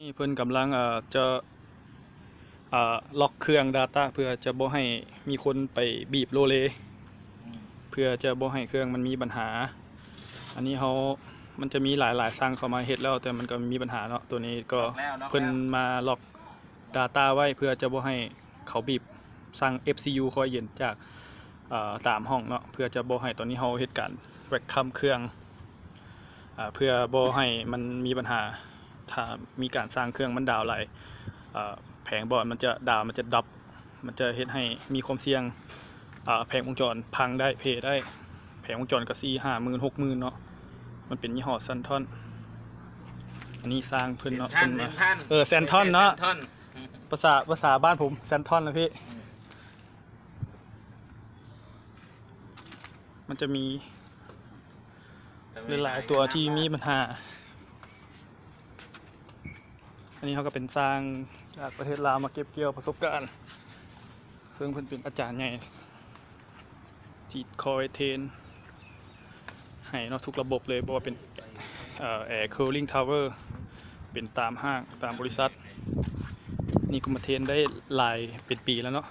ນີ້ເພິ່ນກຳລັງ ເອີ ຈະ ເອີ ລັອກເຄື່ອງ Data ເພື່ອຈະບໍ່ໃຫ້ມີຄົນໄປບີບໂລເລ ເພື່ອຈະບໍ່ໃຫ້ເຄື່ອງມັນມີບັນຫາ. ອັນນີ້ເຮົາ ມັນຈະມີຫຼາຍໆຊ່າງເຂົ້າມາເຮັດແລ້ວ ແຕ່ມັນກໍມີບັນຫາເນາະ. ໂຕນີ້ກໍ ເພິ່ນມາລັອກ Data ໄວ້ ເພື່ອຈະບໍ່ໃຫ້ເຂົາບີບສັ່ງ MCU ຄອຍເຢັນຈາກ ເອີ ຕາມຫ້ອງເນາະ ເພື່ອຈະບໍ່ໃຫ້ ຕອນນີ້ເຮົາເຮັດການ vacuum ເຄື່ອງ ເອີ ເພື່ອບໍ່ໃຫ້ມັນມີບັນຫາ. ຖ້າມີການສ້າງເຄື່ອງມັນດາວຫຼາຍ ເອີ ແຜງບອດມັນຈະດາວ ມັນຈະດັບ ມັນຈະເຮັດໃຫ້ມີຄວາມສ່ຽງ ເອີ ແຜງວົງຈອນພັງໄດ້ ເພໄດ້. ແຜງວົງຈອນກໍສີ່ຫ້າໝື່ນ ຫົກໝື່ນເນາະ. ມັນເປັນຍີ່ຫໍ້ Santon. ອັນນີ້ຊ່າງເພິ່ນເນາະ ເປັນ ເອີ Santon ເນາະ ພາສາ ພາສາບ້ານຜົມ Santon ນະພີ່. ມັນຈະມີຫຼາຍໆຕົວທີ່ມີບັນຫາ. ອັນນີ້ເຮົາກໍເປັນຊ່າງຈາກປະເທດລາວມາເກັບກ່ຽວປະສົບການ ເຊິ່ງເພິ່ນເປັນອາຈານໃຫຍ່ທີ່ຄອຍເທນໃຫ້ເນາະ ທຸກລະບົບເລີຍ ບໍ່ວ່າເປັນ ເອີ air cooling tower ເປັນຕາມຫ້າງ ຕາມບໍລິສັດ. ນີ້ກໍມາເທນໄດ້ຫຼາຍເປັນປີແລ້ວເນາະ.